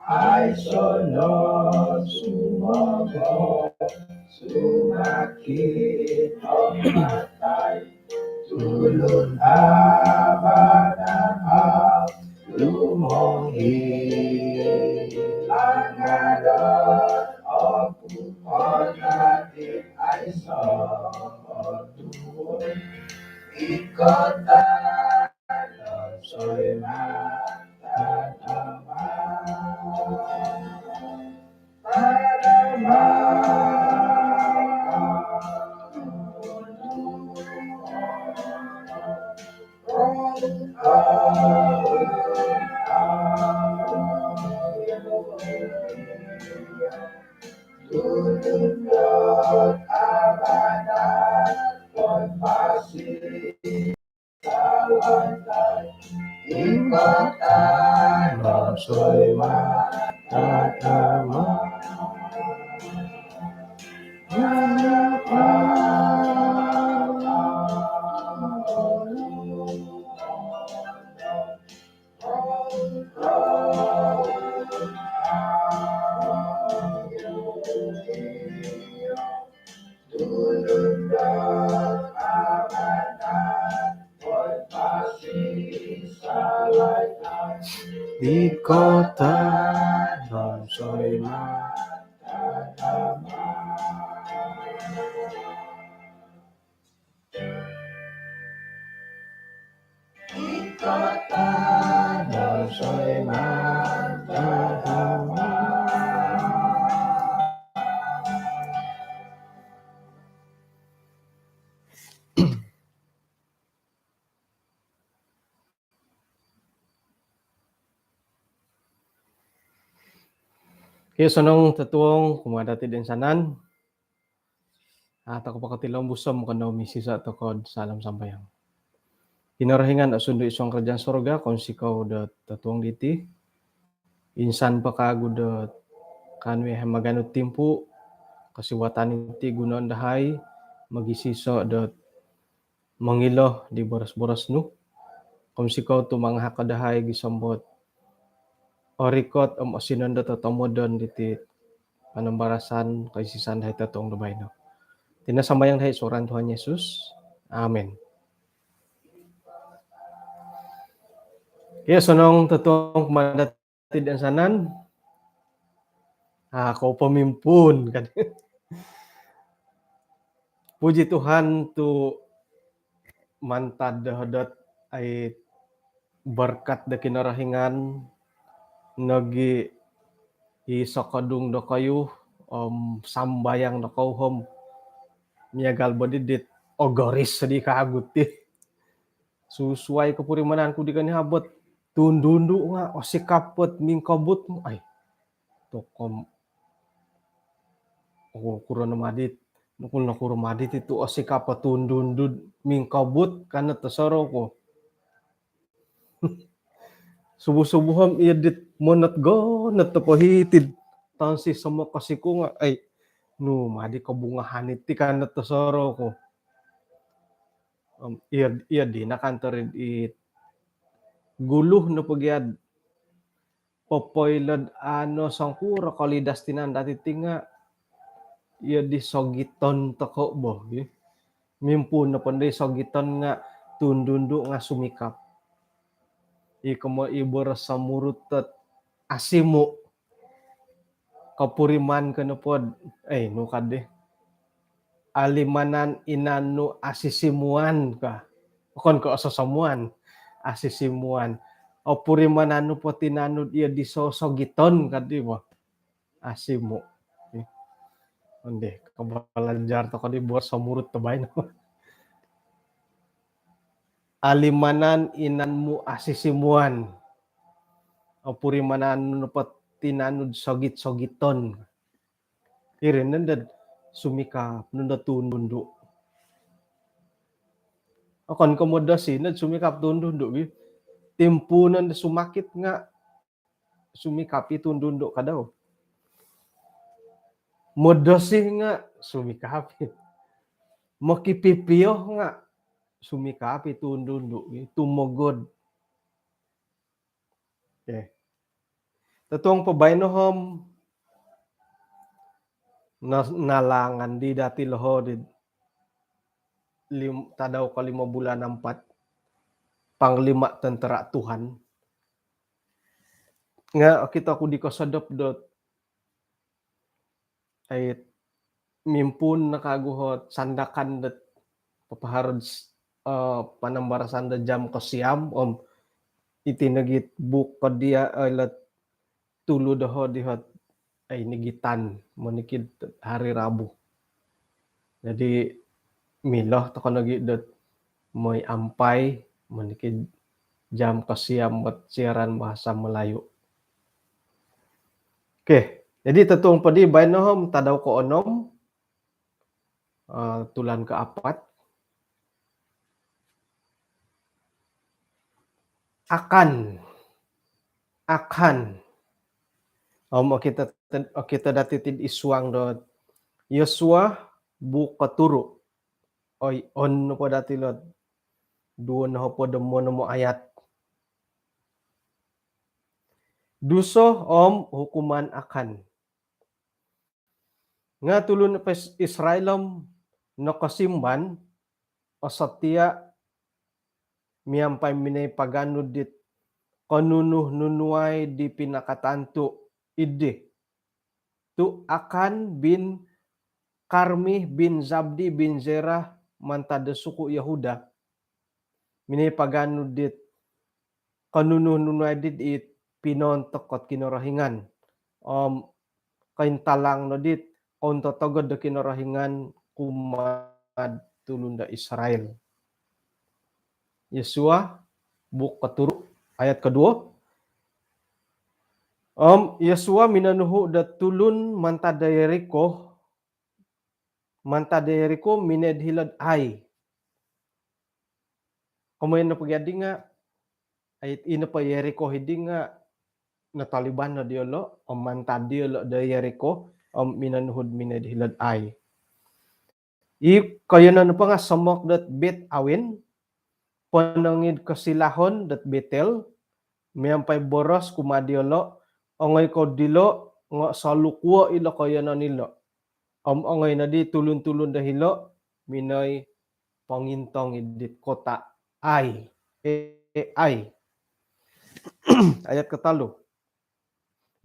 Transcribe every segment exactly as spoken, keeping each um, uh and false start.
Aiso no sumomo, sumakit om matai, tulun Abraham lumohi. Langadon oku ponati aiso tuhun, ikot no soi matadama. Ikot no soi matadama. Ikot no soi matadama. Ikot no soi matadama. Okey, osonong totuong kumaa dati toinsanan. Ah, tokou potilombus om kanou misiso tokou salam sambayang. Kinorohingan osundu id suang kerajaan sorga, kounsikou do totuong diti. Insan po kawagu do kaanu yahai maganu timpu, kosiwatan iti gunoon dahai mogisiso do mongilo di boros-boros nu. Kounsikou tu mangahak ko dahai gisom dot orikot om osinondot o tomodon diti panambarasan koisisan dahai totuong do baino. Iti no sambayang dahai id suang ngaran Tuhan Yesus. Amin. Okey, osonong totuong kumaa dati toinsanan. Ah, kou pomimpuun kan. Puji Tuhan tu mantad do dot ai berkat do Kinorohingan nogi i sokodung dokoyu om sambayang dokoyu om miagal bo di dit ogoris di kawagu ti. Susuai kopurimanan ku di koniab dot tundu-undu nga osikap dot mingkobut. Ai, tokou om, oh, kuro no madi, nokuro no kuro madi ti tu osikap dot tundu-undu mingkobut kan no tosorou ku. Subuh-subuh om iya dit monot-gonot do pohiti tonsi somok kosiku nga, ai, nu madi kobungahan iti kan no tosorou ku. Om, iya, iya di nakantor i gulu nopo gia dot popoilo dot ano songkuro kolidas tinan dati ti nga iya di sogiton tokou bo, gi. Mimpuun nopo di sogiton nga tundu-undu nga sumikap. I komo i boros Samurut dot asimu. Kopuriman ko nopo dot, eh, nu ka di. Alimanan inan nu asisimuan ka. Okon ko ososomuan. Asisimuan. Opurimanan nu po tinan nu dot iya di sosogiton ka di bo. Asimu. Okey. Onde, kabalajar tokou di boros Samurut do baino. Alimanan inan mu asisimuan. Opurimanan nu po tinan nu dot sogit-sogiton. Iri no dot sumikap no dot tundu-undu. Okon ko modosi no dot sumikap tundu-undu, gi. Timpu no dot sumakit nga sumikap i tundu-undu ka dau. Modosi nga sumikap i. Mokipipio nga sumikap i tundu-undu, gi. Tumogod. Okey. Totuong po baino om na-, nalangan di dati loho di lim-, tadau kolimo bulan ampat, panglima tentera Tuhan. Nga okito ku di kosodop dot ai mimpuun no kagu ot sandakan dot papaharud, eh, panambarasan do jam kosiam om iti nogi it buuk ko dia, eh, lot tulu doho di ot ai nigitan monikid hari Rabu. Jadi milo tokou nogi dot moi ampai monikid jam kosiam buat siaran bahasa Melayu. Okey, jadi totuong po di baino om tadau koonom, eh, tulan kaapat. Akan. Akan. Om okito, okito dati id suang dot Yosua buuk koturu. Oi, on nopo dati lot duo nohopod om onom o ayat. Duso om hukuman Akan. Nga tulun Israel om nokosimban, osotia miampai minoi paganu dit konunu-nunuai di pinakatantu idi. Tu Akan bin Karmi bin Zabdi bin Zerah mantad do suku Yehuda minoi paganu dit konunu-nunuai dit it pinoontok ot Kinorohingan. Om kointalang no dit kountotogod do Kinorohingan kumaa tulun do Israel. Yosua buuk koturu ayat koduo. Om Yosua minonuhu do tulun mantad do Yeriko, mantad do Yeriko minoi do hilo'd Ai. Komoyon nopo gia di nga, ai, ino po Yeriko hidi nga nataliban no diolo om mantad diolo do Yeriko om minonuhu'd minoi do hilo'd Ai. I koiyonon nopo nga somok dot Bet Awen, ponong id kosilahon dot Betel, miampai boros kumaa diolo, ongoi kou dilo, nga solukuo ilo koiyonon ilo. Om ongoi nodi tulun-tulun do hilo minoi pongintong id dit kota Ai. Eh, Ai. Ayat kotolu.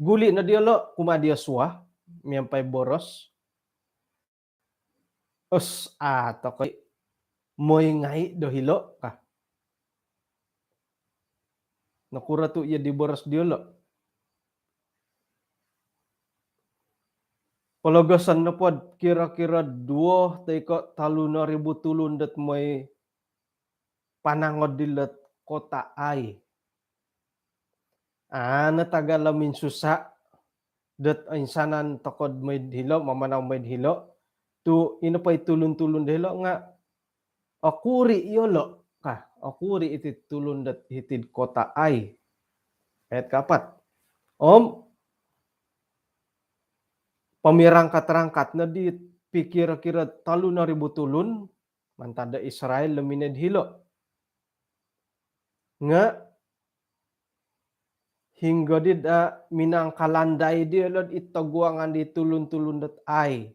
Guli no diolo kumaa di Yosua miampai boros, "Os, a tokou moi ngai do hilo," ka. Nokuro tu iya di boros diolo? Pologoson nopo do kira-kira duo toi ko tolu no ribu tulun dot moi panangod dilot kota Ai. Ana tagal om minsusa dot oinsanan tokou do moi do hilo, mamanau moi do hilo, tu ino po i tulun-tulun do hilo nga okuri yolo ka, okuri iti tulun dot hiti'd kota Ai. Ayat kaapat. Om pomirangkat-rangkat no di pikir-kira tolu no ribu tulun mantad do Israel do minoi do hilo. Nga hinggo di do minangkalandai diolo id toguangan di tulun-tulun dot Ai.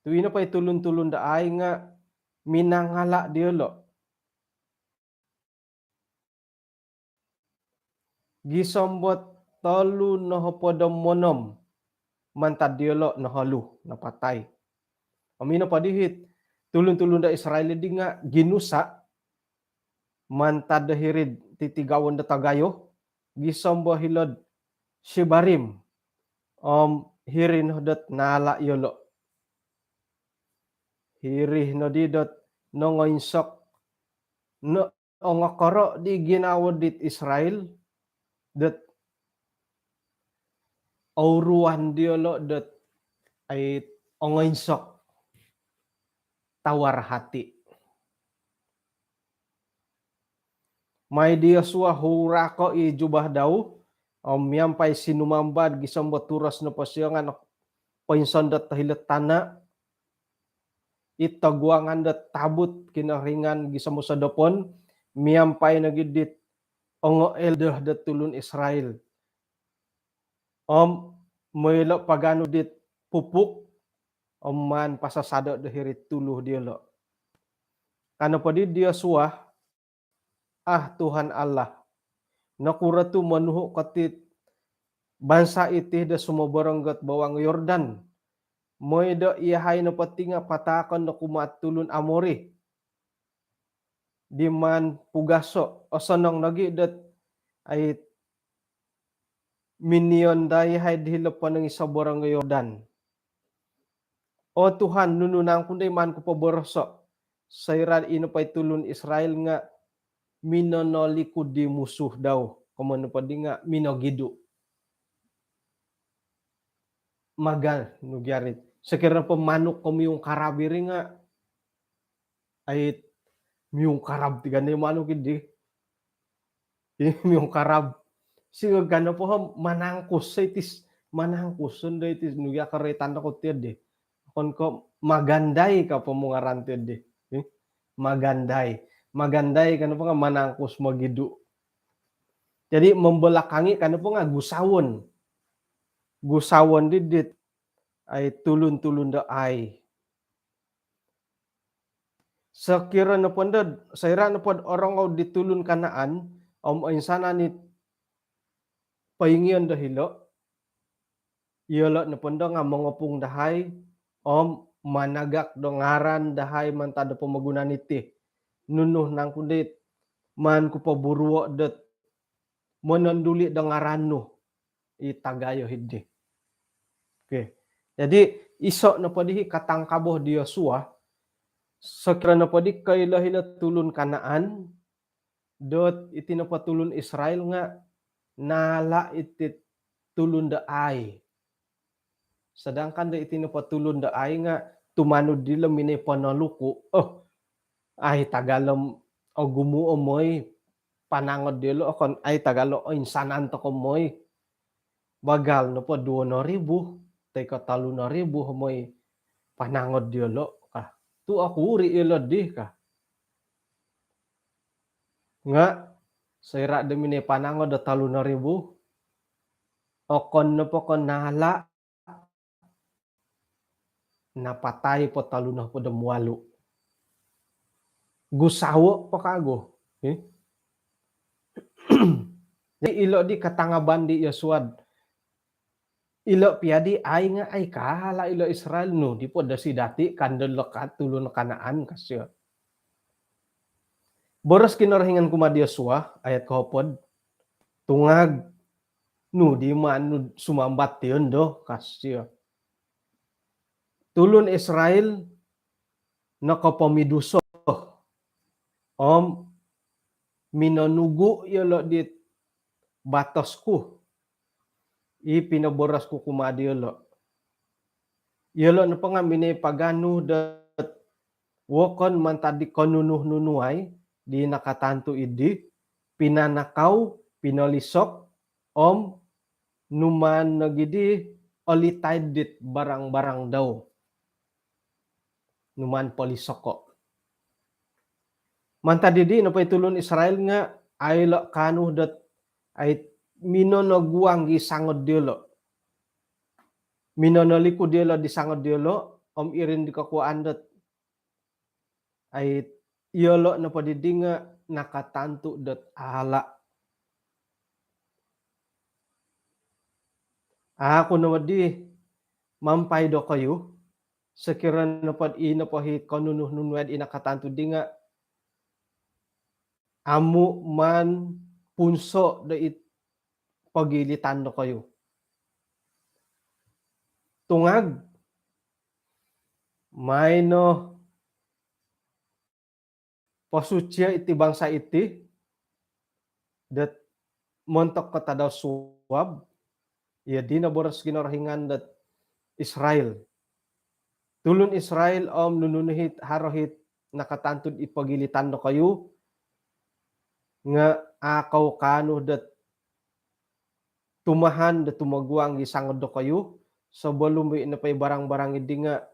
Tu ino po i tulun-tulun do Ai nga minangala diolo. Gisom dot tolu nohopod om onom mantad diolo noholu, napatai. Om ino po dihit tulun-tulun do Israel di nga ginusa mantad do hiri'd titigawon do tagayo, gisom do hilo'd Sibarim, om hiri no dot naala yolo. Hiri nodi dot nongoinsok, no, ongokoro di ginawo dit Israel dot ouruan diolo dot ai ongoinsok tawar hati. Mai di Yosua hurako i jubah dau om miampai sinumamba gisom do turos nopo sio nga nokoinsondot do hilo'd tana id toguangan do tabut Kinorohingan gisom do sosodopon, miampai nogi dit ongo elder do tulun Israel. Om moilo paganu dit pupuk om maan pasasado do hiri tulu diolo. Ka nopo di Yosua, "Ah, Tuhan Allah, nokuro tu monuhu ko ti bansa iti do sumoborong dot bawang Yordan? Moi do iyahai nopo ti nga pataakon do kumaa tulun Amori di maan pugaso, osonong nogi dot ai minion dahai di hilo ponong i soborong Yordan. O Tuhan, nunu nangku dai maan ku poboroso soira ino pai tulun Israel nga minonolikud di musuh dau, komoyon nopo di nga minogidu." Magal nu gia ri. Sokiro nopo manuk ko miungkarab iri nga, ai, miungkarab ti gandai manuk idi. Miungkarab. Si gano po manangkus, itis manangkus, sondo itis nu gia koroitan dokoyu ti di. Okon ko magandai ka po mungaran ti di. Magandai. Magandai ka nopo nga manangkus, mogidu. Jadi membelakangi ka nopo nga gusawon. Gusawon di dit ai tulun-tulun do ai. Sokiro nopo do, soira nopo do orongou di tulun Kanaan om oinsanan it poingion do hilo, iyolo nopo do nga mongopung dahai om managak do ngaran dahai mantad do pomogunan iti. Nunu nangku dit maan ku poburuo dot mononduli do ngaran nu i tagayo hidi. Okey. Jadi iso nopo di katangkabo di Yosua, sokiro nopo di koilo-ilo tulun Kanaan dot iti nopo tulun Israel nga naala iti tulun do ai. Sedangkan do iti nopo tulun do ai nga tumanud dilo minoi ponoluku. Oh, ai tagal om ogumu o moi panangod diolo, okon ai tagal o oinsanan toko moi. Bagal nopo duo noribu toi ko tolu noribu o moi panangod diolo ka. Tu okuri ilo di ka. Nga soira do minoi panangod do tolu noribu, okon nopo ko naala, napatai po tolu nohopod om walu. Gusawo po kagu. Jadi ilo di katangaban di Yosua. Ilo pia di ai nga ai kaala ilo Israel nu di po dosi dati kandol lekat tulun Kanaan kasio. Boros Kinorohingan kumaa di Yosua ayat kohopod, tungag nu di maan nu sumambat tion do kasio. Tulun Israel nokopomiduso om minonugu iyolo dit batos ku i pinoboros ku kumaa diolo. Iyolo nopo nga minoi paganu dot wokon mantad di konunu-nunuai di nakatantu idi, pinanakau, pinolisok, om numaan nogi di olitaid dit barang-barang dau. Numaan polisoko. Mantad didi nopo i tulun Israel nga ailo kaanu dot ai minonoguang i sangod diolo. Minonolikud diolo di sangod diolo om iri no di kokuaan dot ai iyolo nopo didi nga nakatantu dot aala. Aku no di mampai dokoyu, sokiro nopo di nopo i konunu-nunuai di nakatantu di nga amu maan punso do it pogilitan dokoyu. Tungag, maai no posucio iti bangsa iti dot montok ko tadau suab, iyo dino boros Kinorohingan dot Israel. Tulun Israel om nunu-nunu it haro it nakatantu id pogilitan dokoyu nga a' kou kaanu dot tumahan do tumoguang i sangod dokoyu, sebelum i nopo i barang-barang idi nga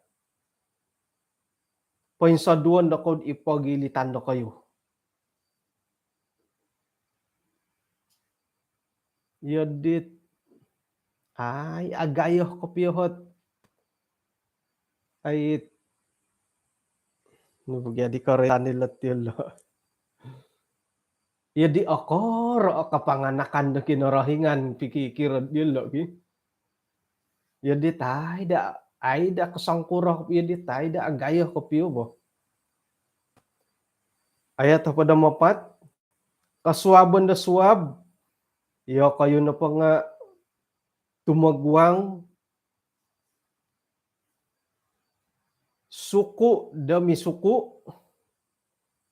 poinsoduon dokoyu id pogilitan dokoyu. Iyo dit Ai, agayo kopio ot, ai, nu bo gia di koroitan dilo' ti lo'. Iyo di okoro o kapanganakan do Kinorohingan, pikikiro dilo' ki. Iyo di taida, aida kosongkuro, iyo di taida agayo kopio bo. Ayat hopod om apat, kosuabon do suab, iyokoyu nopo nga' tumoguang suku demi suku,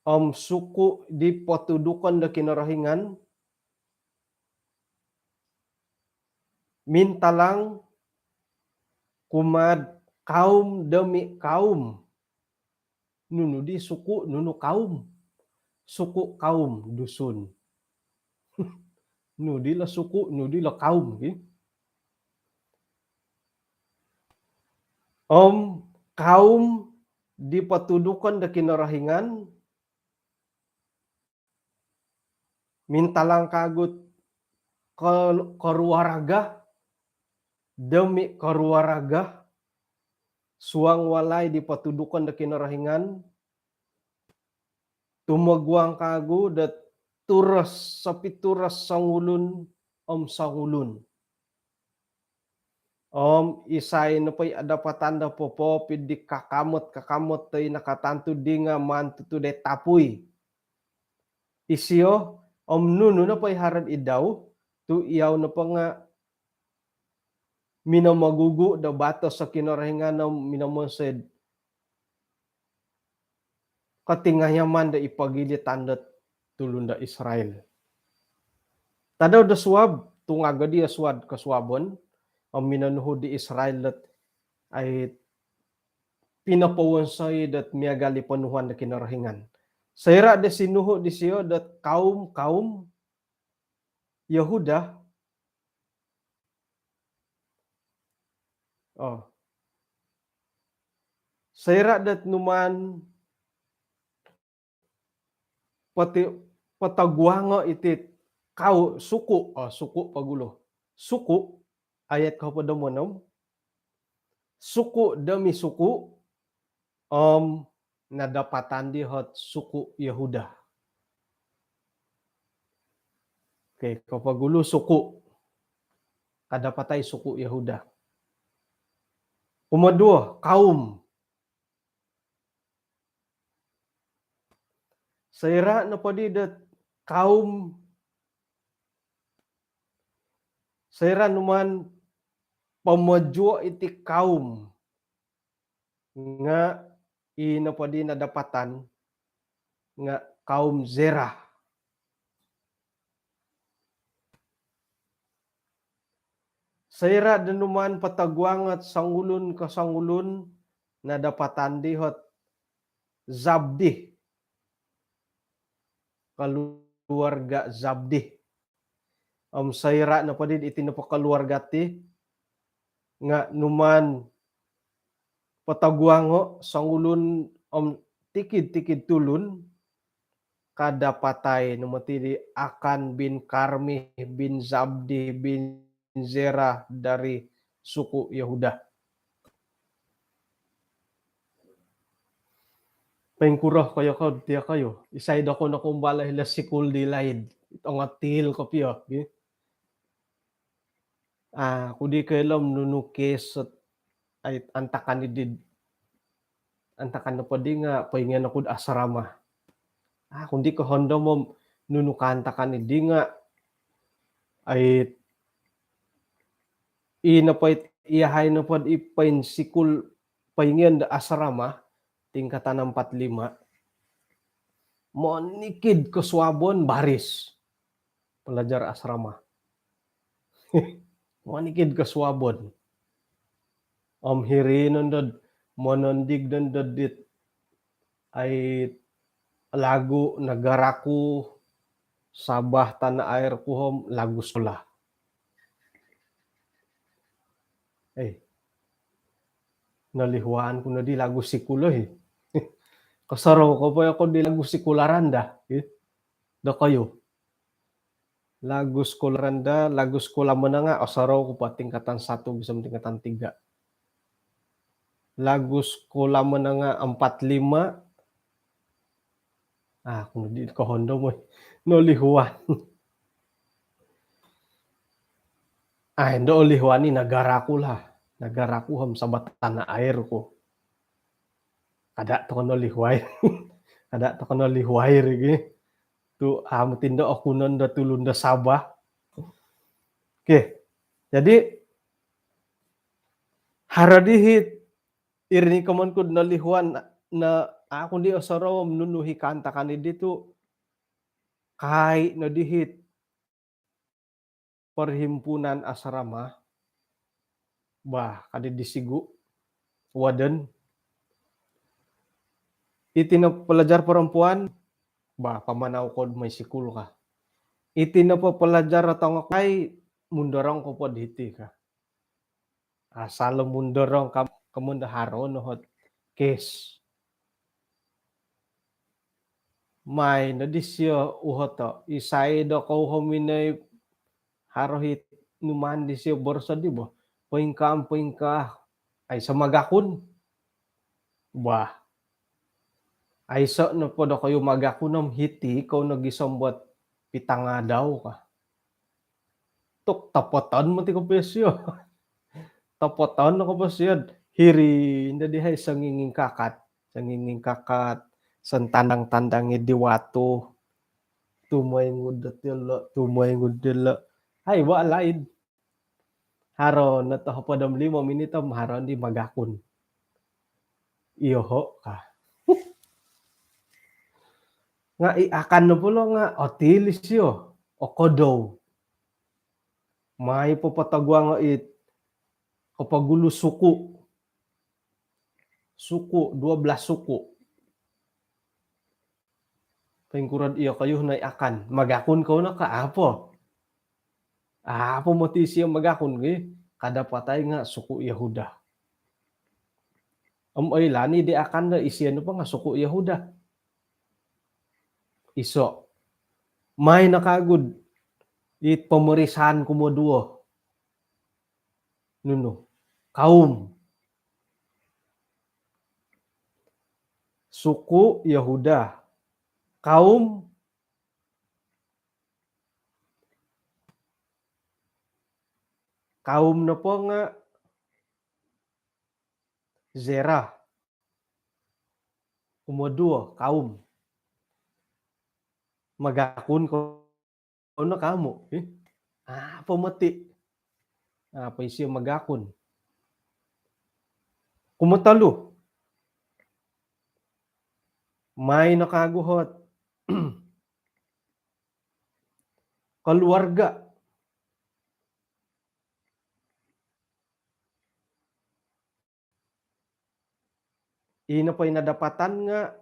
om suku di potudukon do Kinorohingan, mintalang kumaa'd kaum demi kaum. Nunu di suku, nunu kaum. Suku kaum Dusun. Nu di lo suku, nu di lo kaum, ki. Om kaum di potudukon do Kinorohingan, mintalang kagu'd ko-, koruaraga demi koruaraga, suang walai di potudukon do Kinorohingan, tumoguang kagu dot turos, sopituros songulun om songulun. Om isai nopo i adapatan do popoopi di kakamot-kakamot toi nakatantu di nga' maan tutudo i tapui. Isio, om nunu nopo i haro'd id dau, tu' iyau nopo nga' minomogugu do batos o Kinorohingan om minomonsoi'd kotingayaman do id pogilitan dot tulun do Israel. Tadau do suab, tungag o di o suad kosuabon, om minonuhu di Israel dot ai pinopowonsoi dot miagal i ponuhuan do Kinorohingan. Soira' do sinuhu disio dot kaum-kaum Yehuda. Oh. Soira' dot numaan poti-, potoguango' iti kau-, suku, oh, suku pogulu. Suku, ayat kohopod om onom. Suku demi suku, om nadapatan di hot suku Yehuda. Okey, kopogulu suku. Kadapatai suku Yehuda. Kumoduo, kaum. Soira' nopo di dot kaum, soira' numaan pomojuo' iti kaum nga' i nopo di nadapatan nga' kaum Zerah. Soira' do numaan potoguango't songulun ko songulun, nadapatan di hot Zabdi. Keluarga Zabdi. Om soira' nopo di iti nopo keluarga ti nga' numaan potoguango' songulun om tikid-tikid tulun, kadapatai no moti di Akan bin Karmi bin Zabdi bin Zerah dari suku Yehuda. Poingkuro koyo ko diya koyo. Isai dokoyu no kumbal hilo sikul di laid. Tongotil kopio, gi. Ah, aku di koilo om nunu kes ot, ai, antakan di, antakan nopo di nga' poingion oku'd asrama. Ah, aku di kohondom om nunu kaantakan di nga', ai, i nopo it, iyahai nopo di poinsikul, poingion do asrama, tingkatan empat lima. Monikid kosuabon baris. Pelajar asrama. Monikid kosuabon. Om hiri nondod, monondig nondod dit, ai, lagu Negaraku, Sabah Tanah Airku om lagu sekolah. Eh. Nolihuan ku nodi lagu sikul, eh. Kosorou ko po oko di lagu sikul arandah, eh. Dokoyu. Lagu sekolah rendah, lagu sekolah menengah, osorou ku po tingkatan satu gisom tingkatan tiga. Lagu sekolah menengah empat lima. Ah, aku di kohondo mo. Nolihuan. Ah, endo olihuan ni negara ku lah. Negara ku om Sabah tanah air ku. Kada tokou nolihuai. Kada tokou nolihuai lagi. Tu amu tindo okunon do tulun do Sabah. Okey. Jadi, haro dihit iri ni komon ku nolihuan na aku di osorou om nunu i kaantakan di tu kai no dihit perhimpunan asrama. Bah, kadi di sigu, warden. Iti no pelajar perempuan, bah, pamanau ko do mai sikul ka. Iti nopo pelajar tongok ai, mundorong ko po dihiti ka. Asal mundorong ka, komon do haro no ot kes. Mai no disio uhoto, isai do kou om inai haro it numaan disio boroso di bo. Poingkaa, poingkaa, aiso magakun. Bah. Aiso nopo dokoyu magakun om hiti kou no gisom dot pitangadau ka. Tu topoton moti kopio sio. Topoton kopio sio. Hiri no dihai songingingkakat. Songingingkakat. Sontandang-tandang di watu. Tumoingud dot yolo, tumoingud dilo. Hai, wa laid. Haro no tohopod om limo minit om haro di magakun. Iyoho ka. Nga i Akhan nopo lo nga otilis yo, okodou. Mai po potoguang it kopogulu suku. Suku, dua belas suku. Poingkuro do iyokoyu no i Akhan. Magakun kou no ka apo? Apo moti isio magakun gi? Kadapatai nga suku Yehuda. Om oilaan i di Akhan do isio nopo nga suku Yehuda. Iso. Mai no kagu dit pemeriksaan kumoduo. Nunu? Kaum. Suku Yehuda. Kaum. Kaum nopo nga Zerah. Kumoduo, kaum. Magakun kou no ka amu, eh? Apo moti? Apo isio magakun? Kumotolu. Mai no kagu ot keluarga. Ino po i nadapatan nga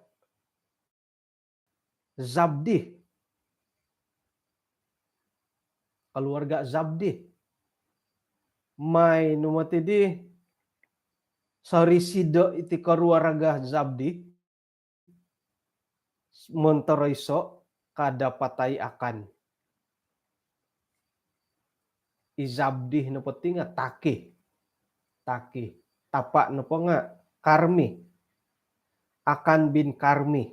Zabdi. Keluarga Zabdi. Mai no moti di sorisido iti keluarga Zabdi. Montoriso, kadapatai Akhan. I Zabdi nopo ti nga taki. Taki. Tapa nopo nga Karmi. Akhan bin Karmi.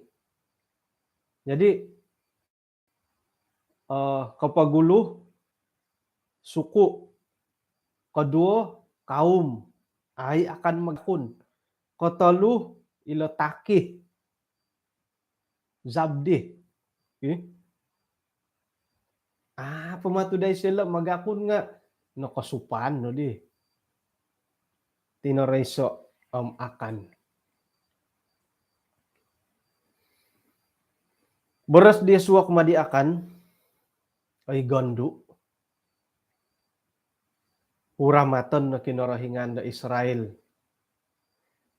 Jadi, eh, kopogulu suku, koduo kaum, ai Akhan magakun. Kotolu ilo taki Zabdi. Eh? Apo moti dai silo magakun nga nokosupan no di. Tinoriso om Akhan. Boros di Yosua kumaa di Akhan, oi gondu, huramaton no Kinorohingan do Israel.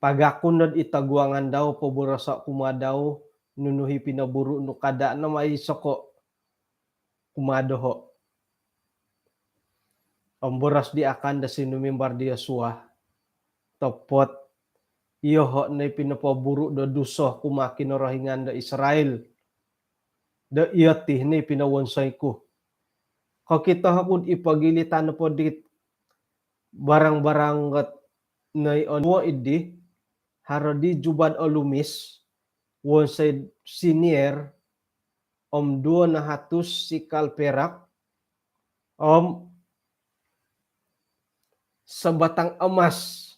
Pagakun nod i toguangan dau, poboroso kumaa dau, nunu i pinoburu nu kada no mai soko kumaa doho. Om boros di Akhan do sinumimbar di Yosua, topot, iyoho no i pinopoburu do duso kumaa Kinorohingan do Israel. Do iyo ti no i pinowonsoi ku. kokito oku di pogilitan nopo dit barang-barang ot noi onuo' iddi, haro di jubah'd olumis, wonsoi'd Sinier, om duo nahatus sikal perak, om sabatang emas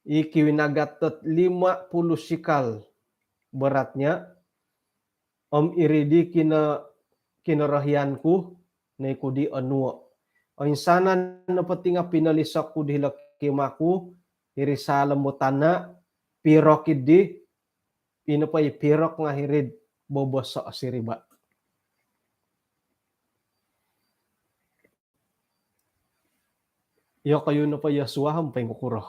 i kiwinagat dot lima puluh sikal beratnya, om iri di kino-, kinorohian ku, noi ku di onuo'. Oinsanan nopo ti nga' pinolisok ku di hilo' kemah ku, hiri saalom bo tana', pirok iddi, ino po i pirok nga' hiri'd bobos o siriba'. Iyokoyu nopo Yosua om poingkukuro?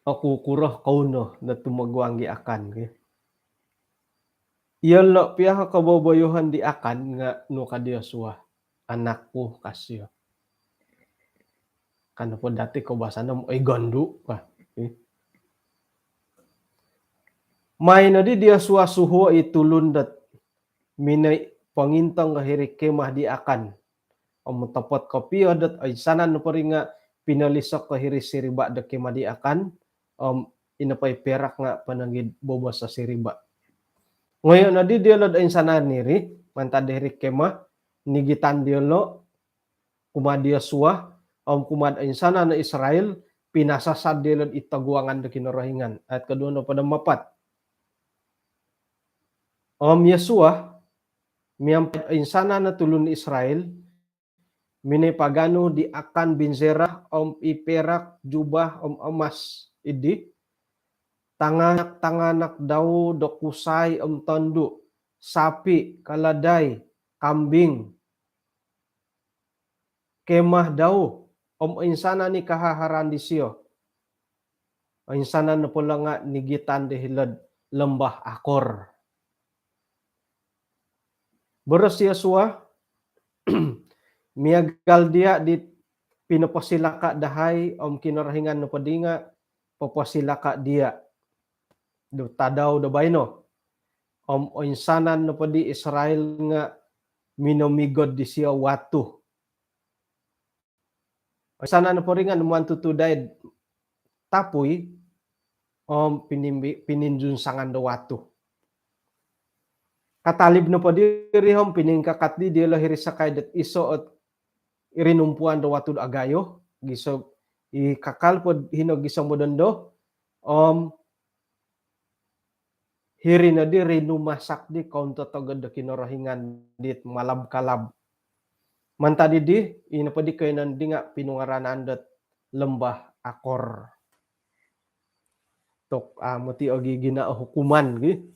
Okukuro kou no do tumoguang i Akan, ki. Iyolo' pia o koboboyoon di Akan nga' nu ka di Yosua, "Anakku," ka sio. Ka nopo dati koubasanan om, "Oi, gondu'," ka. Mai noddi di Yosua suhuo' i tulun dot minoi pongintong hiri kemah di Akan. Om otopot kopio dot oinsanan nopo ri nga' pinolisok ko hiri siriba' do kemah di Akan, om ino po i perak nga' ponong id bobos o siriba'. Ngoyo' noddi diyolo'd oinsanan iri mantad hiri kemah, nigitan diyolo' kumaa di Yosua, om kumaa'd oinsanan o Israil, pinasasad diyolo'd id toguangan do Kinorohingan. Ayat koduo nohopod om apat. Om Yosua miampai'd oinsanan o tulun Israil, minoi paganu di Akan bin Zerah, om i perak, jubah, om emas iddi, tanganak-tanganak dau do kusai om tondu', sapi', kaladai, kambing, kemah dau, om oinsanan i kahaharan disio. Oinsanan nopo lo nga' nigitan di hilo'd Lembah Akor. Boros Yosua, "Miagal diya' di pinoposilaka' dahai, om Kinorohingan nopoddi nga' poposilaka' diya' do tadau do baino." Om oinsanan nopoddi Israil nga' minomigod disio watu. Oinsanan nopo ri nga' numaan tutudai'd tapui, om pinimbi-, pininjunsangan do watu. Katalib nopo diri om piningkakat di diyolo' hiri sakai dot iso' ot rinumpuan do watu'd agayo, gisom i kakal pod hino gisom do dondo, om hiri noddi rinumasak di kountotogod do Kinorohingan dit malab-kalab. Mantad iddi, ino poddi koiyonon di nga' pinungaranan dot Lembah Akor. Tu' amu' ti ogi gina o hukuman, gi.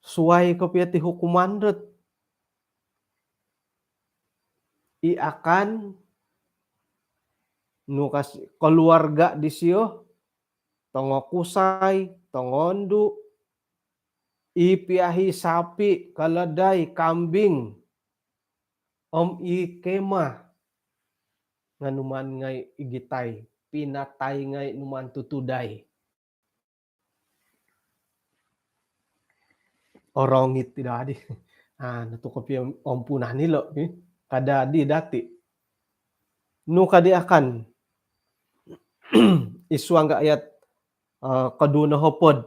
Suwai kopio ti hukuman dot i Akan, nu ka si-, koluarga' disio, tongokusai, tongondu', i piahi sapi', kaladai, kambing, om i kemah nga' numaan ngai' igitai, pinatai ngai', numaan tutudai. Orongit ti dadi. Ah, natu' kopio ompunan ilo', eh. Kada di dati'. Nu ka di Akan? Id suang nga' ayat, eh, koduo nohopod.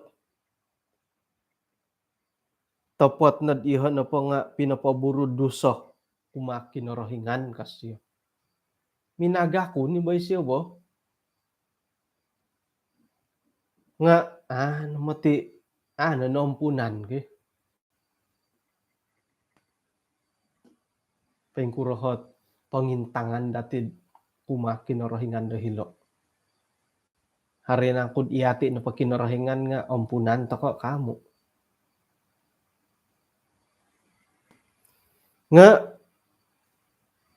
Topot nod iyoho' nopo nga' pinopoburu'd duso kumaa Kinorohingan ka sio. Minagakun i' bo isio bo. Nga', ah, nu moti, ah, nonompunan ki. Poingkuro ot pongintangan dati'd kumaa Kinorohingan do hilo'. Haro nangku'd iyati' nopo Kinorohingan nga' ompunan toko' ka amu'? Nga'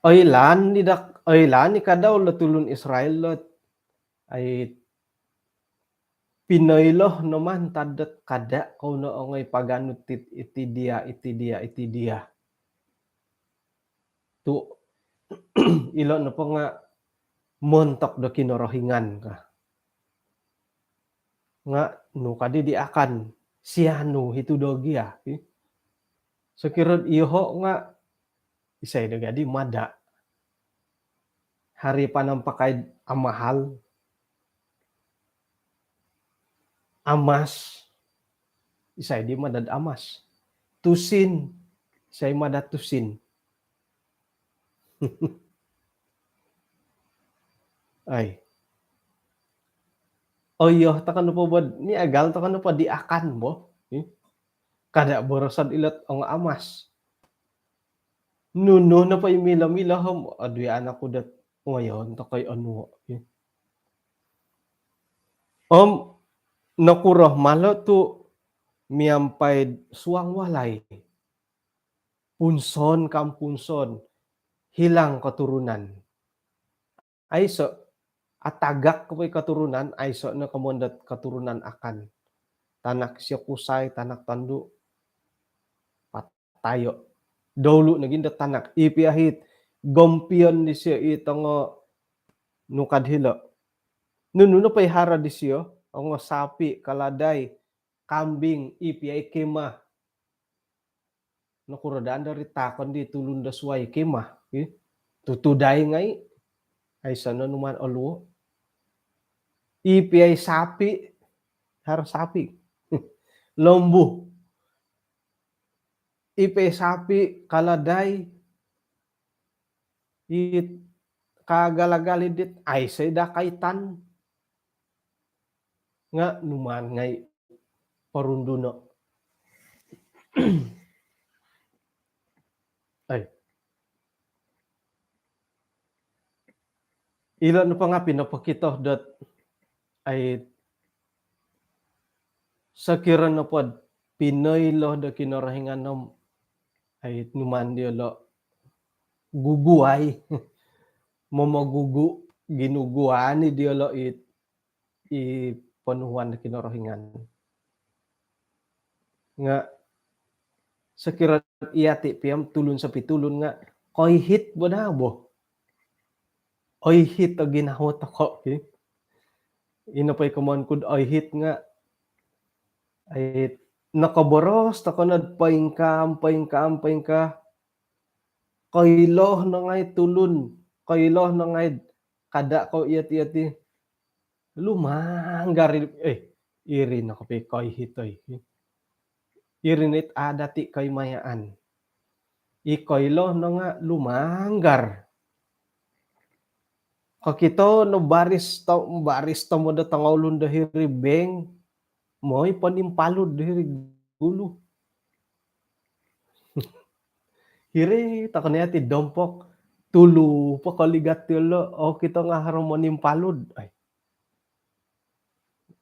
oilaan i' dak-, oilaan i' kadau lo tulun Israil lo, ai, pinoilo no mantad dot kada' kou no ongoi paganu tit iti diya', iti diya', iti diya'. Tu' ilo' nopo nga' montok do Kinorohingan ka. Nga' nu ka di di Akan, sianu i' tu' do gia, ki. Sokiro iyoho' nga' isai do gadi mada'. Haro panampakai amahal. Amas. Isai di mada'd amas. Tusin. Isai mada'd tusin. Ai. Oh iyo, tokou nopo bo, miagal tokou nopo di Akan bo. Ih. Kada' boroso'd ilo'd ongo amas. Nunu nopo i milo-milo om, adui anak ku dot ngoyon tokou onuo'. Ih. Om nokuro malo tu' miampai'd suang walai. Punson kam punson, hilang keturunan. Aiso', atagak ko po i keturunan, aiso' no komoyon dot keturunan Akan. Tanak sio kusai, tanak tondu', patayo'. Doulu' nogi' dot tanak, i piahit, gompion disio i tongo nukad hilo'. Nunu nopo i haro disio, ongo sapi', kaladai, kambing, i piai kemah. Nokuro daa ndo ri taakon di tulun do suwai kemah, ih. Tutudai ngai'. Aiso' no numaan oluo'. I piai sapi', haro sapi'. Lombu. I piai sapi', kaladai. It kaagal-agal i dit, aiso' i daa kaitan. Nga' numaan ngai' porunduno'. Ai. Ilo' nopo nga' pinopokito dot, ai, sokiro nopod pinoilo do Kinorohingan om, ai, numaan diyolo' guguai. Momogugu, ginuguan i diyolo' it i ponuhuan do Kinorohingan. Nga' sokiro iyati' pia om tulun sopitulun nga' koihit bo daa bo. Oihit o ginawo toko' ki. Ino po i komoyon ku'd oihit nga', ai, nokoboros toko' nod poingkaa, poingkaa, poingkaa. Koilo no ngai'd tulun, koilo no ngai'd kada' ko' iyot-iyot i. Lumanggar i, eh, iri no kopi koihit oi. Iri no it adat i koimayaan. I koilo no nga' lumanggar. Kokito no baris to, baris tomod o tongoulun do hiri bank, moi ponimpalud do hiri gulu. Hiri toko' ni ati dompok, tulu po koligat diyolo', okito nga' haro monimpalud. Ai.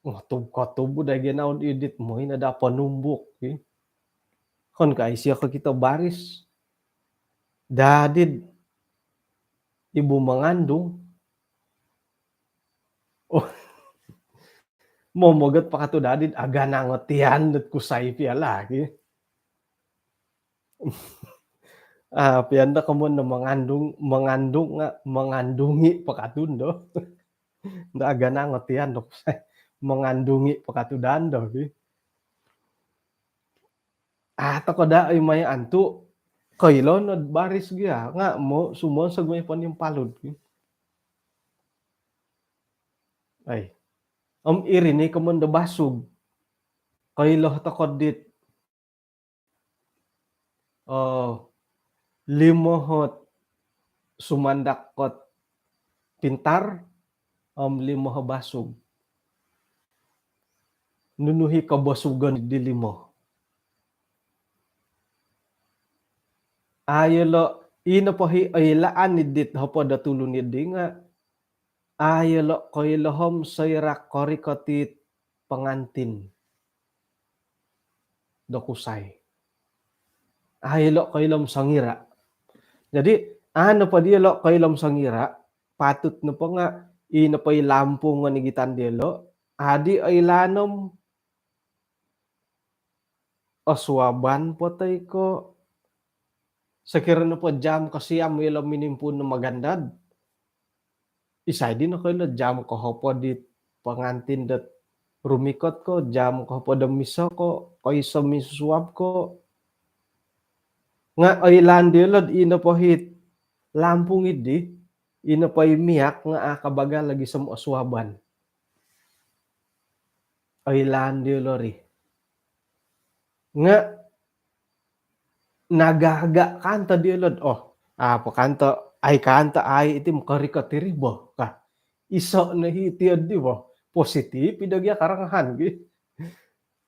Ngotub-kotub dai ginawo di dit, moi no daa ponumbuk, ih. Okon ko' ai siyo kokito baris. Dadi'd ibu mangandung. Oh. Momogot po katu' dadi'd aganang o tiyan dot kusai pia lagi. Ah, pian do komoyon do mangandung, mangandung nga' mangandungi po katu' ndo. Ndo aganang o tiyan do kusai. Mangandungi po katu' daa ndo, ki. Ah, toko' daa i mayaan tu' koilo nod baris gia nga' mo sumonsog moi ponimpalud, ki. Ai. Om iri ni komoyon do basug. Koilo toko' dit, oh, limo hot sumandak kot pintar, om limo ho basug. Nunu hi kobosugon di limo? Ai ilo', ino po hi oilaan i dit hopod o tulun iddi nga', ai ilo' koilo om soira' korikot it pangantin do kusai. Ai ilo' koilo om songira'. Jadi, a' nopo diyolo' koilo om songira', patut nopo nga' i nopo i lampung o nigitan diyolo', adi' oilaan om osuaban po toi ko', sokiro nopo jam kosiam ilo' minimpuun no magandad, isai di nokoilo jam kohopod it pangantin dot rumikot ko, jam kohopod om iso ko, koiso minsusuab ko. Nga' oilaan diyolo'd ino po hit lampung iddi, ino po i miak nga' a' kabagal lagi som osuaban. Oilaan diyolo' ri. Nga' nagaga' kanto diyolo'd, oh, a' po kanto, ai kanto ai iti mokorikot iri bo ka. Iso' no hiti oddi bo. Positif i do gia karangahan gi.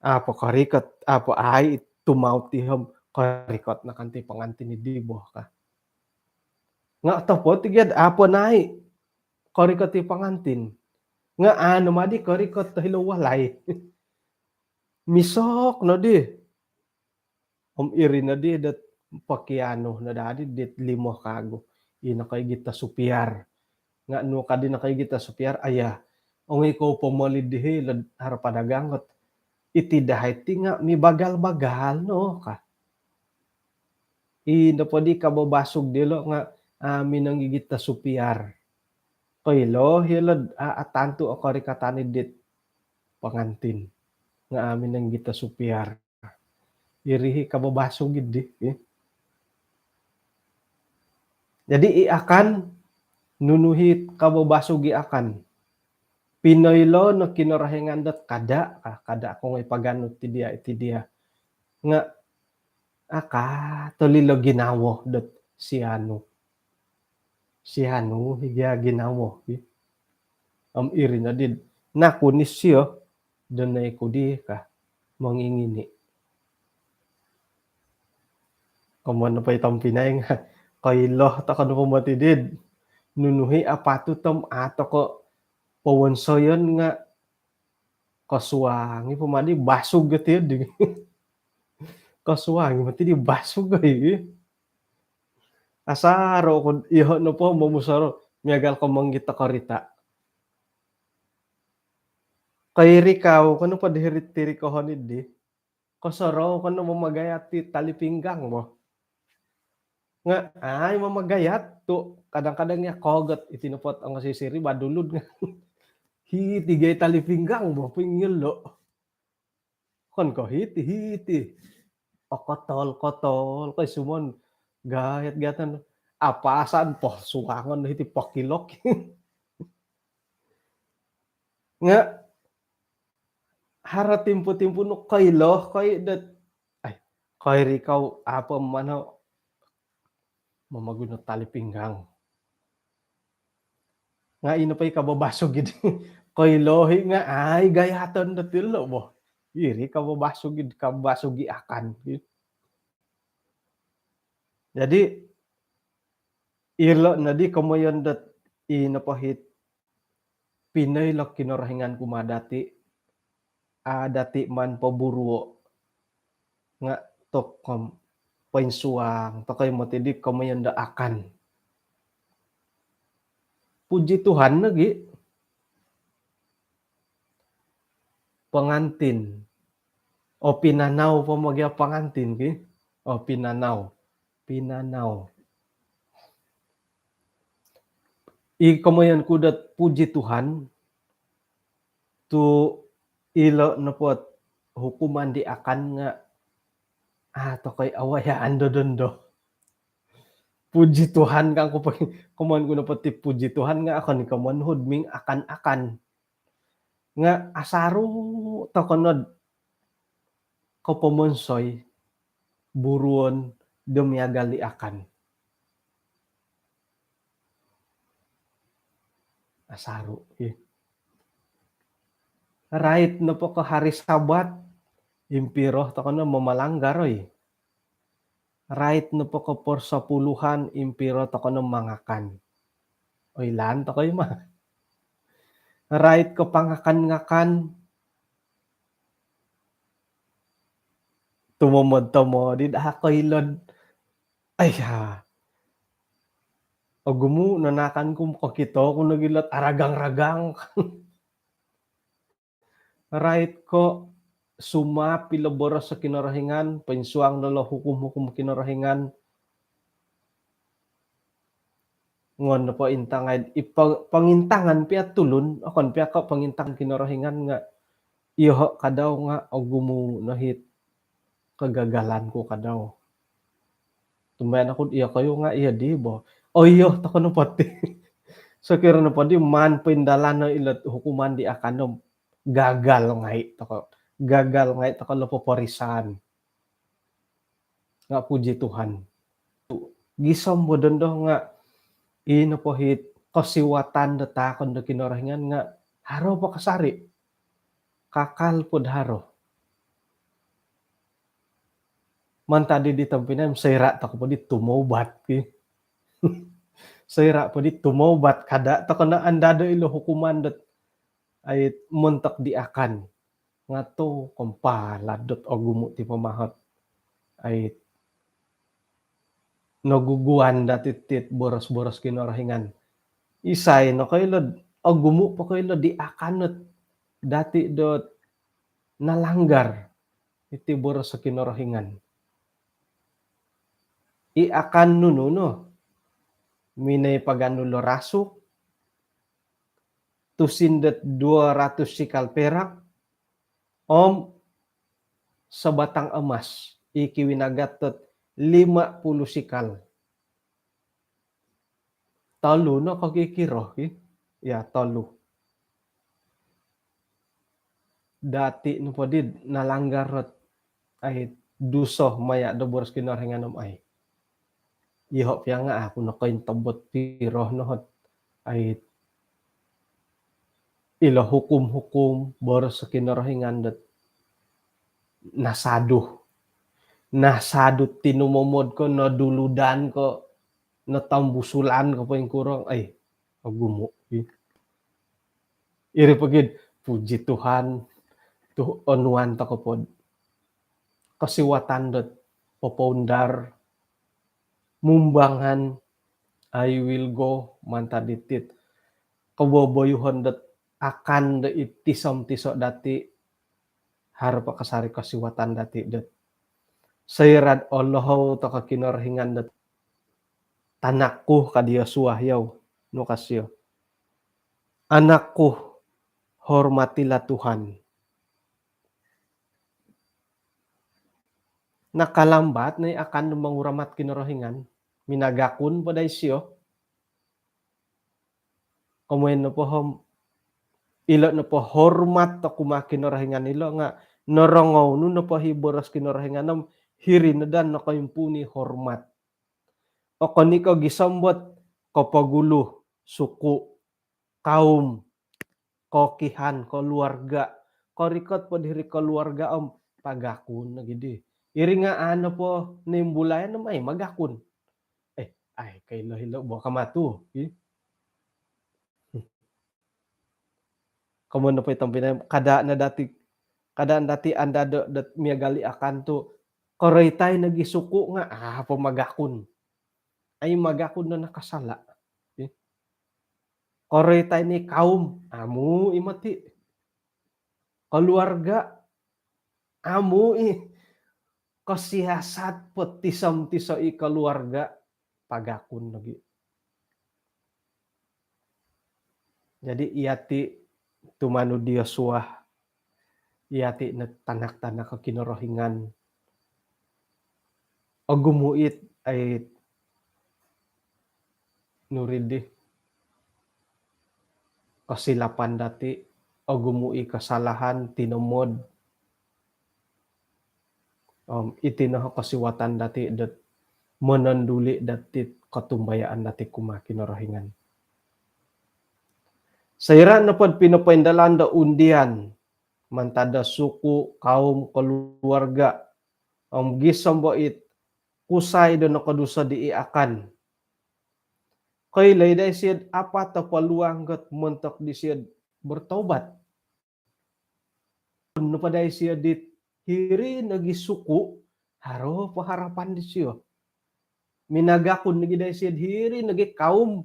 A' po korikot, a' po ai tumaut ihom korikot no kanti pangantin iddi bo ka. Nga' otopot i gia'd a' po nai' korikot i pangantin. Nga' anu maddi korikot do hilo walai. Misok noddi. Om iri noddi dot pokianu no daddi dit limo kagu. Ino koi gita supiar. Nga' nu kaddi no koi gita supiar, aya. Ongoi kou pomolid di hilo'd haro padagang ot iti dahai ti nga' mibagal-bagal no ka. Ino poddi kababasug dilo' nga' a' minonggigit do supiar. Koilo iyolo'd a' atantu o korikatan iddit pangantin nga' a' minonggigit do supiar. Iri hi kababasug iddi. Jadi i Akhan, nunu hi kababasug i Akhan? Pinoilo no Kinorohingan dot kada', ka, kada' kongoi paganu ti diya', ti diya'. Nga' a' katolilo ginawo dot sianu. Sianu hi gia ginawo hi. Om iri noddi, nakun isio, donoi ku di ka, mongingini'. Komoyon nopo i tompinai nga' koilo toko' nopo moti did nunu hi apatut om a' toko' powonsoyon nga' kosuang i po maddi basug iti di. Kosuang i moti di basug i. Asaro ko iyoho' nopo momusorou miagal ko monggit do korita'. Koirikau ko nopo di hiri'd tirikohon iddi. Kosorou ko no mamagayat ti tali pinggang bo. Nga' ai mamagayat tu' kadang-kadang iya kogot iti nopo't ongo sisiri badulud nga' hiti gai tali pinggang bo, pingilo'. Okon ko' hiti, hiti. Okotol-kotol ko i sumon gayat-gayatan. Apasan po suangon hiti pokilok. Nga' haro timpu-timpu nu koilo ko i dot, ai, koirikau apo mano mamaguno tali pinggang. Nga' ino po i kababasug id koilo hi nga' ai gayaton dot ilo' bo. Iri kababasug id, kababasug i Akhan. Jadi ilo' noddi komoyon dot ino po hit pinoilo' Kinorohingan kumaa dati', a' dati' maan poburuo'. Nga' toko' poinsuang toko' i moti di komoyon do Akhan. Puji Tuhan nogi'. Pangantin. O pinanau po mogi' o pangantin ki. O pinanau. Pinanau. I komoyon ku dot puji Tuhan, tu' ilo' nopo't hukuman di Akhan nga' a' toko' i awayaan do dondo. Puji Tuhan kangku po, komoyon ku nopo ti puji Tuhan nga' okon i' komoyon hudming Akhan-Akhan. Nga' asaru' toko' nod kopomonsoi buruon do miagal di Akhan. Asaru' i. Rait nopo ko hari Sabat, impiro toko' no mamalanggar oi. Rait nopo ko persepuluhan, impiro toko' no mangakan. Oilaan toko' i ma. Rait ko pangakan-ngakan, tumomod-tomod i daa koilo'd, aiya, ogumu' no nakan ku, kokito ku nogi ilo't aragang-ragang. Rait ko sumaap ilo boros o Kinorohingan, poinsuang no ilo hukum-hukum Kinorohingan. Ngon nopo intangai i po-, pongintangan pia tulun, okon pia ko' pongintangan Kinorohingan nga' iyoho' kadau nga' ogumu' no hit kegagalan ku kadau. Tumbayaan oku, iyokoyu nga' iyo di bo. Oo, iyo toko nopo ti. Sokiro nopo di maan poindalano ilo hukuman di Akhan om gagal ngai' toko. Gagal ngai' toko lo poporisaan. Nga' puji Tuhan, gisom bo dondo nga' ino po it kosiwatan do taakon do Kinorohingan nga' haro po kasari'. Kakal pod haro. Mantad di tompinai, soira' toko po di tumaubat ki. Soira' po di tumaubat, kada' toko no andado ilo hukuman dot ai montok di Akhan. Nga' tu kompalad dot ogumu' ti pamahot. Ai noguguan dati' tit boros-boros Kinorohingan. Isai no koilo, ogumu' po koilo di Akhan dot dati' dot nalanggar iti boros Kinorohingan. I Akhan nunu no, minoi paganu lo rasuk, tusin dot dua ratus sikal perak, om sabatang amas i kiwinagat dot lima puluh sikal. Tolu no kokikiro ki. Ya, tolu. Dati' nopo di nalanggar dot ai duso maya' do boros Kinorohingan om ai, iyoho' pia nga' aku nokointobot piro no ot ai ilo hukum-hukum boros Kinorohingan dot nasadu. Nasadu tinumomod ko, noduludan ko, notombusulan ko poingkuro. Ai, ogumu' i. Iri po gid, puji Tuhan, tu onuan toko pod kosiwatan dot popoundar, mumbangan, I will go, mantad diti koboboyuhon dot Akhan do i tiso-tiso dati', haro po kasari' kosiwatan dati' dot soira'd olohou toko Kinorohingan dot, "Tanakku," ka di Yosua, yau, nu ka sio, "Anakku, hormatilah Tuhan." Nakalambat no i Akhan do manguramat Kinorohingan, minagakun po dai sio. Komoyon nopo om, ilo nopo hormat toko kumaa Kinorohingan ilo nga' norongou nu nopo i boros Kinorohingan om hiri no daa nokoimpuun i hormat. Okon i ko' gisom dot kopogulu, suku, kaum, kokihan, koluarga. Korikot pod hiri koluarga om pagakun nogi di. Iri nga' a' nopo nimbulai no mai magakun. Eh, ai koilo-ilo bo ka matu. Ih. Komoyon nopo i tompinai, kada' no dati', kada' no dati' andado dot miagal i Akhan tu, koroitai nogi suku nga' a' po magakun. Ai magakun no nakasala'. Ih. Koroitai ni kaum, amu' i mati'. Koluarga, amu' i. Kosiasat po tiso-tiso i koluarga, pagakun nogi. Jadi iyati' tumanud di Yosua, iyati' no tanak-tanak Kinorohingan. Ogumu' it ai nuri di kosilapan dati', ogumu' i kasalahan, tinomod. Om iti no kosiwatan dati' dot mononduli' dati' kotumbayaan dati' kumaa Kinorohingan. Soira' nopod pinopoindalan do undian mantad do suku, kaum, koluarga, om gisom bo it kusai do nokoduso di i Akhan, koilo i dai sio'd apat o poluang dot montok disio'd bertobat. Nopo dai sio dit hiri nogi suku, haro po harapan disio. Minagakun nogi dai sio'd hiri nogi kaum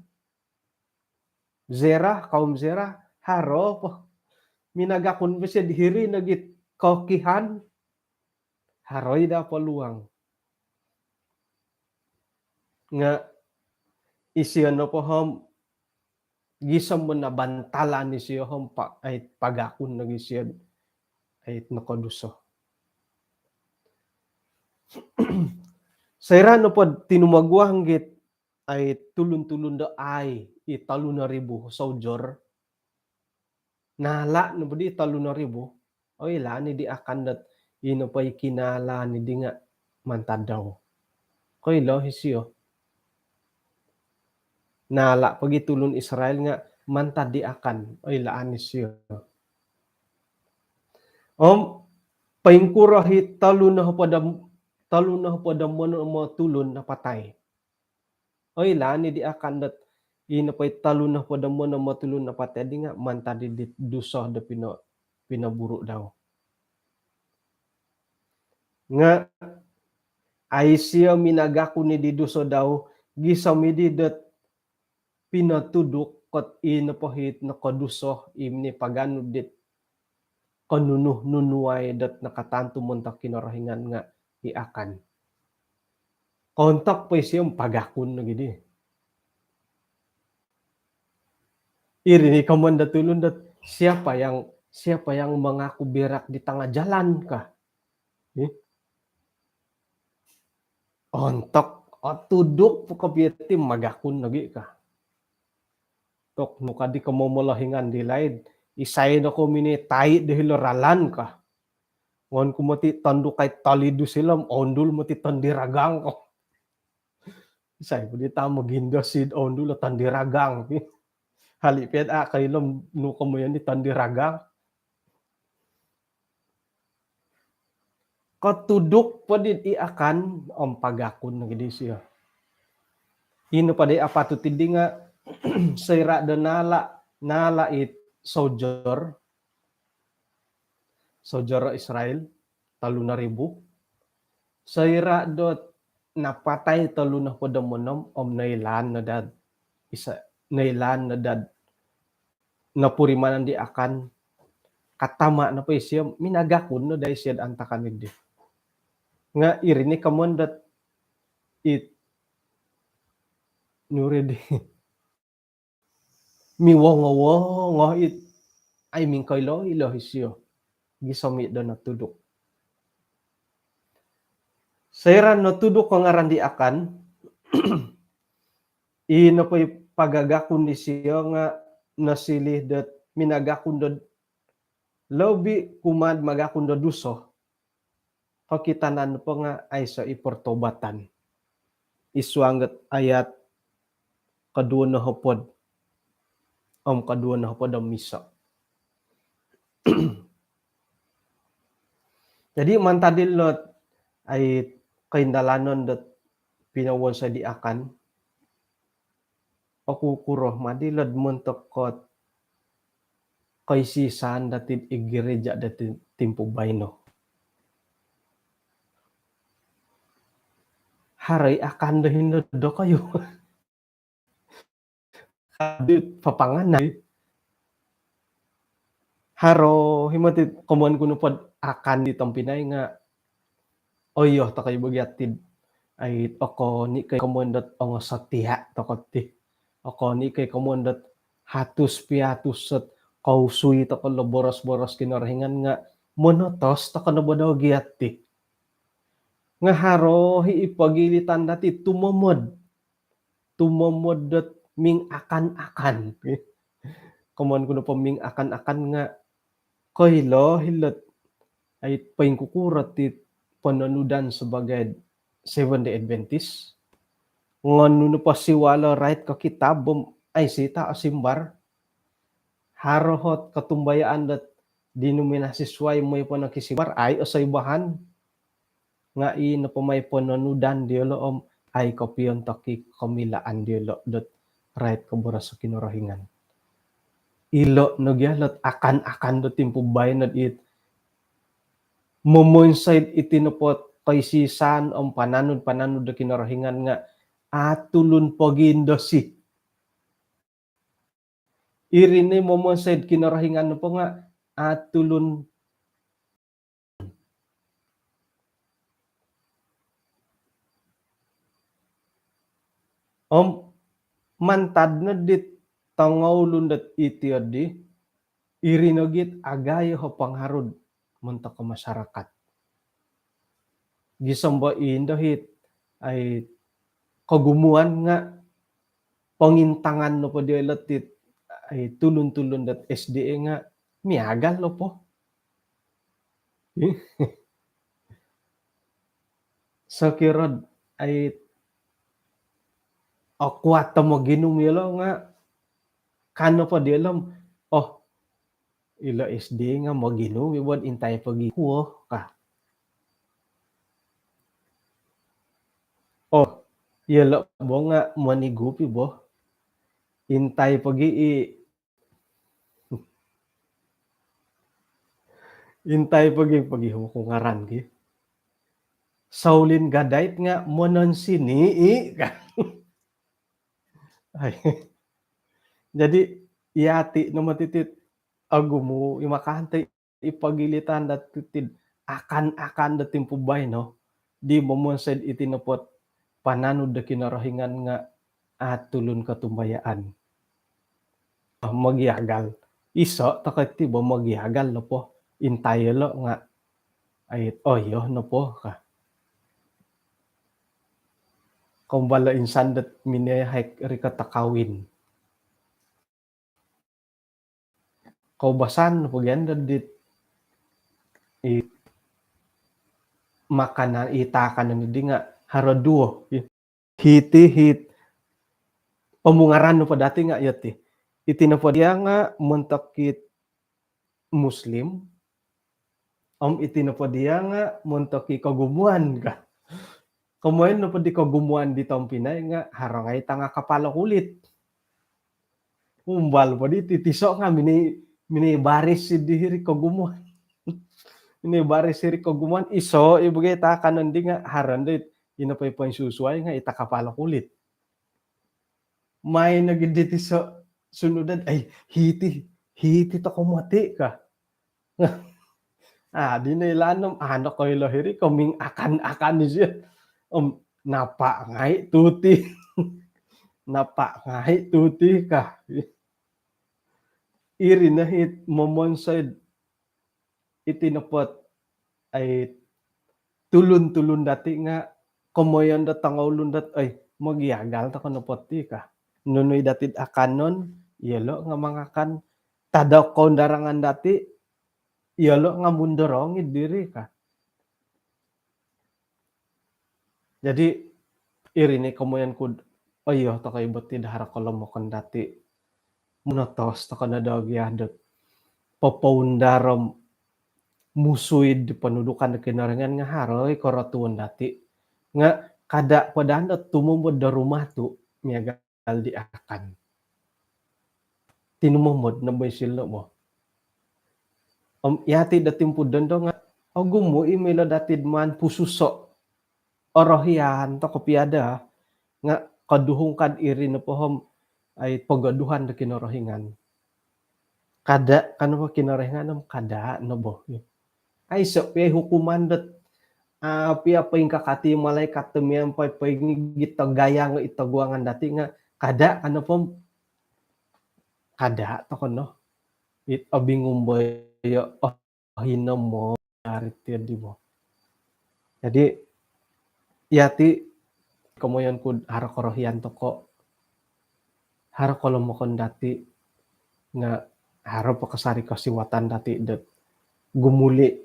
Zerah, kaum Zerah, haro po. Minagakun po sio'd hiri nogi kokihan, haro i daa poluang. Nga' isio nopo om gisom bo nabantalan isio om pa-, ai pagakun nogi sio, ai nokoduso. Soira' nopod tinumoguang git ai tulun-tulun do ai i tolu noribu soujor. Nala' nopo di tolu noribu, oilaan i di Akan dot ino po i kinala' ni di nga' mantad dau. Koilo isio. Nala' pogi tulun Israel nga' mantad di Akan, oilaan isio. Om poingkuro i tolu nohopod om, tolu nohopod om onom o tulun napatai. Oilaan i di Akan dot ino po i tolu nohopod om onom o tulun napatai di nga' mantad di duso do pino, pinoburu' dau. Nga' ai isio minagakun i di duso dau, gisom i di dot pinotuduk kot i nopo i nokoduso i minipaganu dit konunu-nunuai dot nakatantu montok Kinorohingan nga' i Akan. Kontok po isio om pagakun nogi di. Iri ni komoyon dot tulun dot, siapa yang, siapa yang mengaku berak di tengah jalan kah? Ih. Ontok, otuduk po kopio ti magakun nogi kah? Tok nu kadi ko momolohingan di laid, isai no ko minitai do hilo ralan kah? Ngon ku moti tondu kai tolidu silom, ondul moti tondi ragang ko. Isai po di tamo gindosid ondul o tondi ragang. Hali' piad a' koilo nu komoyon di tondi ragang. Kotuduk po di i Akan om pagakun nogi di sio. Ino po di apatut i di nga' soira' do nala', nala' i soujor, soujor Israel, tolu noribu. Soira' dot napatai tolu nohopod om onom om noilaan no dad isa, noilaan no dad nopurimanan di Akan, katama' nopo isio, minagakun no dai isio antakan i di. Nga' iri ni komoyon dot it nuri di miwongo-wongo it ai mingkoilo-ilo isio gisom i do notuduk. Soira' notuduk ko ngaran di Akan, i nopo i pagagakun disio nga' nosiliu dot minagakun dot lobi kumaa'd magakun do duso. Kokitanan nopo nga' aiso i pertobatan. I suang dot ayat koduo nohopod om koduo nohopod om iso. Jadi mantad ilot ai koindalanon dot pinowonsoi di Akan, oku kuro madi lod montok kot koisi-isaan dati id gereja dati timpu baino. Haro i Akan do hino dokoyu. Haro i papanganan. Haro i moti komoyon ku nopo Akan di tompinai nga' oyo tokou bo gia ti. Ai okon i ko' komoyon dot ongo setia tokou ti. Okon i ko' komoyon dot hatus piatus ot kousui tokou lo boros-boros Kinorohingan nga' monotos tokou no bo dau gia ti. Nga' haro i pogilitan dati tumomod. Tumomod dot mingakan-akan. Komoyon ku nopo mingakan-akan nga' koilo-ilo dot ai poingkukuro ti pononudan sebagai Seventh Day Adventist. Ngon nunu po siwalo rait ko kitab om ai sita osimbar. Haro ot kotumbayaan dot denominasi suai moi po nokisimbar, ai osoibahan. Nga' i nopo mai pononudan diolo om ai kopio ontok i komilaan diolo dot rait ko boros Kinorohingan. Ilo no gia lot akan-akan do timpu baino dit momonsoi'd iti nopo koisi-isaan om pananud-pananud do Kinorohingan nga' a' tulun pogiindosi. Iri ni momonsoi'd Kinorohingan nopo nga' a' tulun om mantad no dit tongoulun dot iti oddi, iri nogi it agayo o pangaru'd montok o masyarakat. Gisom bo indo it ai kogumuan nga pongintangan nopo diolo ti ai tulun-tulun dot S D A nga miagal nopo. Sokiro ai okuat do moginum iyolo nga kan nopo diolo, oh, ilo S D A nga moginum i bo, intai pogi kuo ka. Oh, iyolo bo nga monigup i bo, intai pogi i, intai pogi, pogi, oku ngaran ki. Saulin gadait nga mononsini i ka. Ai. Jadi, iyati no moti ti ogumu i makantai i pogilitan dati ti akan-akan do timpu baino di momonsoi iti nopo ot pananud do Kinorohingan nga a tulun kotumbayaan. Mogiagal. Iso tokou ti bo mogiagal nopo. Intai iyolo nga ai, oh, iyo nopo ka. Kombalo insan dot minoi hai rikot do kawin. Koubasan nopo gia do dit i makanan, i taakanon di nga haro duo. Hiti hit pomungaran nopo dati nga iyo ti. Iti nopo dia nga montok it Muslim, om iti nopo dia nga montok i kogumuan ka. Komoyon nopo di kogumuan di tompinai nga haro ngai tanga kapalo kulit. Umbal po di ti tiso nga minoi, minoi baris di hiri kogumuan. Minoi baris hiri kogumuan, iso i bo gia taakanon di nga haro ndo i nopo i poinsusuai nga i tanga kapalo kulit. Mai nogi di tiso sunudan, ai, hiti, hiti tokou moti ka. Ah, di no ilaan om, ah, nokoilo hiri ko mingakan-akan isio. Om, napa ngai tu ti. Napa ngai tu ti ka. Iri no it momonsoi iti nopo ot ai tulun-tulun dati nga komoyon do tongoulun dot, ai, mogiagal tokou nopo ti ka. Nunu i dati akanon, iyolo nga mangakan. Tadau koundarangan dati, iyolo nga mundorong i diri ka. Jadi, iri no komoyon ku, oh iyo, tokou i bo ti do haro kolomokon dati. Monotos tokou no do gia dot popoundar om musuid ponudukan do Kinorohingan nga haro i korotuon dati. Nga kada po daa dot tumomod do rumatu miagal di akan. Tinumomod no bo isio bo. Om iyati do timpu dondo nga ogumu i milo dati do maan pususo. Orohian tokou pia daa nga koduhung kad iri nopo om ai pogoduhan do Kinorohingan. Kada, kan nopo Kinorohingan om kada no bo. Aiso pia hukuman dot, ah, pia poingkakat i malaikat do miampai poingigit do gayang id toguangan dati nga kada, kan nopo om kada tokou no. It obingumboyo, oh, hino mo ari ti di bo. Jadi, iyati komoyon ku haro korohian tokou, haro kolomokon dati, nga haro po kasari kosiwatan dati dot gumuli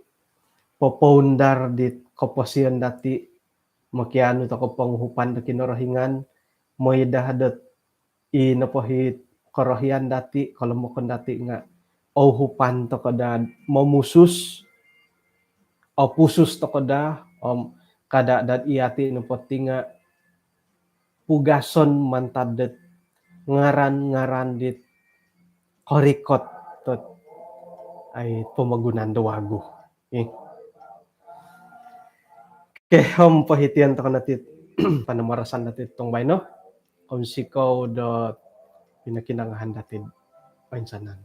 popoundar di koposion dati, mokianu tokou ponguhupan do Kinorohingan, mooi daa dot i nopo it korohian dati, kolomokon dati nga ouhupan tokou daa momusus, opusus tokou daa, om kada daa iyati nopo ti nga pugason mantad dot ngaran-ngaran dit korikot dot ai pomogunan do wagu. Okey. Okey, om pohitian tokou no ti panambarasan dati tong baino. Kounsikou do pinokinongohan dati oinsanan.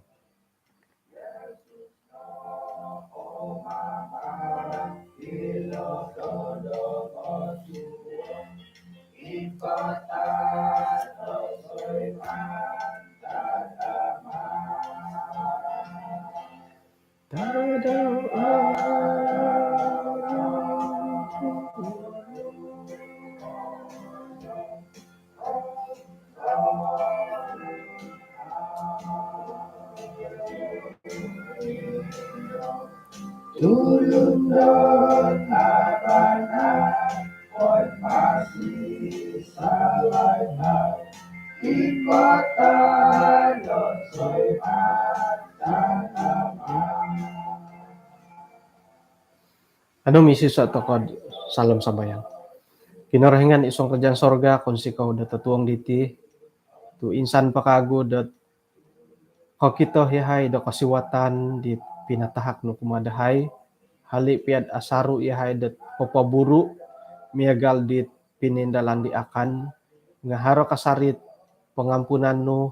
Tulun don abanan, oi masih salamat, di kota don soiman tanaman. Anu misi sa tokod salam sambayang. Kinorohingan id suang kerajaan sorga, kounsikou do totuong diti, tu insan po kagu do kokito yahai do kosiwatan di pinatahak nu kumaa dahai, hali piad asaru yahai do popoburu miagal di pinindalan di Akhan, nga haro kasari pangampunan nu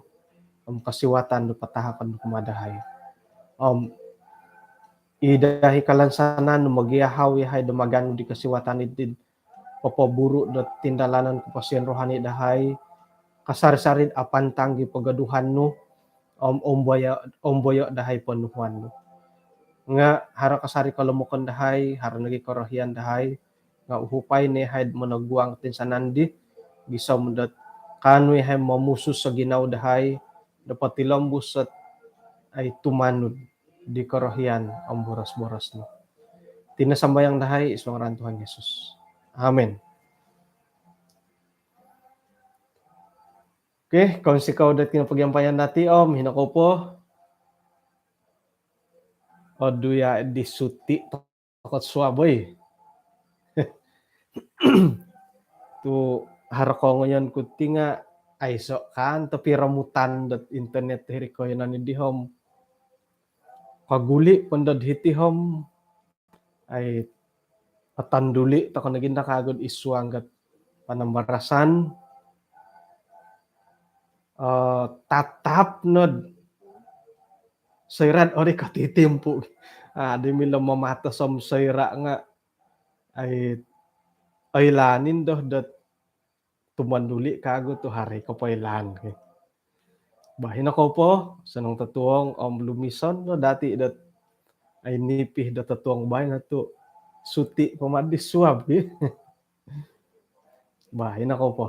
om kosiwatan do patahakon nu kumaa dahai. Om i dahai kalansanan nu mogiahau yahai do maganu di kosiwatan iti popoburu do tindalanon koposion rohani dahai, kasari-sari apantang di pogoduhan nu, om omboyo, omboyo dahai ponuhuan nu. Nga haro kasari kolomokon dahai, haro nogi korohian dahai, nga uhupai no yahai monoguang tinsanan di, gisom dot kaanu yahai momusus so ginawo dahai do potilombus dot ai tumanud di korohian om boros-boros nu. Iti no sambayang dahai id suang ngaran Tuhan Yesus. Amin. Okey, kounsikou dot kinopogiampayan dati om hino kou po. Odu ya di suti tokot suab oi. Tu haro kongoyon ku ti nga aiso kan tapi romutan dot internet hiri koyonon di hom. Kaguli pondod hiti hom. Ai patanduli tokon lagi nda kagud id suang gat panambarasan. Eh, tatap nod soira ori katitimpu. Ah, di milo mamatos om soira nga ai oilaan indo dot tumanduli kagu tu hari kopoilaan. Bah, ino kou po, sonong totuong om lumison no dati dot ai nipi dot totuong baino tu suti pomadi suab ki. Bah, ino kou po.